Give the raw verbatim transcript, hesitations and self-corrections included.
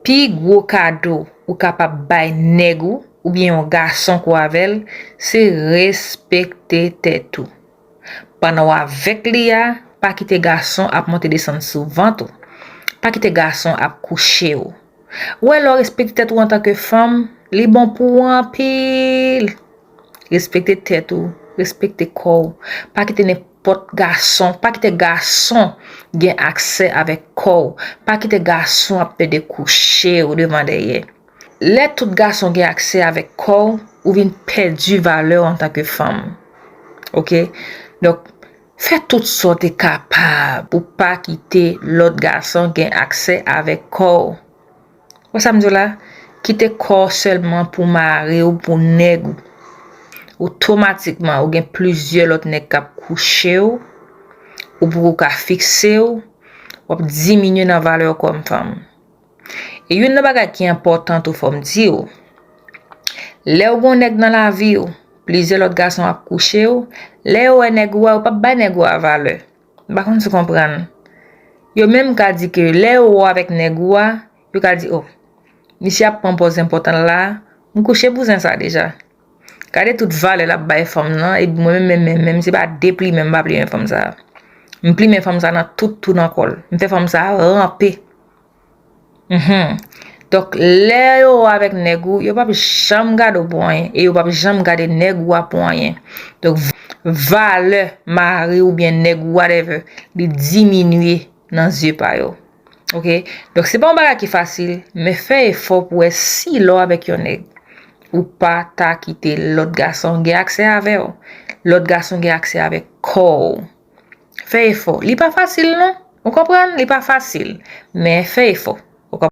Pi gwo kado ou kapab bay nèg ou oubyen yon gason k ou avè l, se respekte tèt ou. Pandan w avèk li a, pa kite gason ap monte desann sou vant ou. Pa kite gason ap kouche w. Ou wè, lè w respekte tèt ou antanke fanm, li bon pou ou anpil. Respekte tèt ou, respekte kò w. Pa kite nenpòt gason, pa kite gason gen aksè avèk kò w. Pa kite gason ap plede kouche w devan dèyè. Lè tout gason gen aksè avèk kò w, ou vin pèdi valè w antanke fanm. Oke? Donk, fè tout sa w te kapab pou pa kite lòt gason gen aksè avèk kò w. Wè sa m di w la? Kite kò w sèlman pou mari w, pou nèg ou. Otomatikman, ou gen plizyè lòt nèg k ap kouche w, ou poko ka fikse w, w ap diminye nan valè w kòm fanm. E youn nan bagay ki enpòtan tou, fò m di w, lè w gen yon nèg nan lavi w, plizyè lòt gason ap kouche w, lè yo wè nèg ou a, yo p ap bay nèg ou a valè. M pa konn si w konprann. Yo menm ka di ke lè yo wè w avèk nèg ou a, yo ka di, "Oh, misye ap pran pòz enpòtan la, m kouche bouzen sa deja." Gade tout valè l ap bay fanm nan, epi mwen menm, menm, menm, menm, se pa de plimen m pa plimen fanm sa. M plimen fanm sa nan tout twou nan kò l. M fè fanm sa ranpe. Mhm. Donk, lè yo avèk nèg ou, yo p ap janm gade w pou anyen, e yo p ap janm gade nèg ou a pou anyen. Donk, v- valè mari oubyen nèg ou, whatever, li diminye nan zye pa yo. Oke? Donk, se pa yon bagay ki fasil, men fè efò pou wè si lè w avèk yon nèg, ou pa ta kite lòt gason gen aksè avè w, lòt gason gen aksè avèk kò w. Fè efò. Li pa fasil, non. Ou konprann? Li pa fasil. Men fè efò.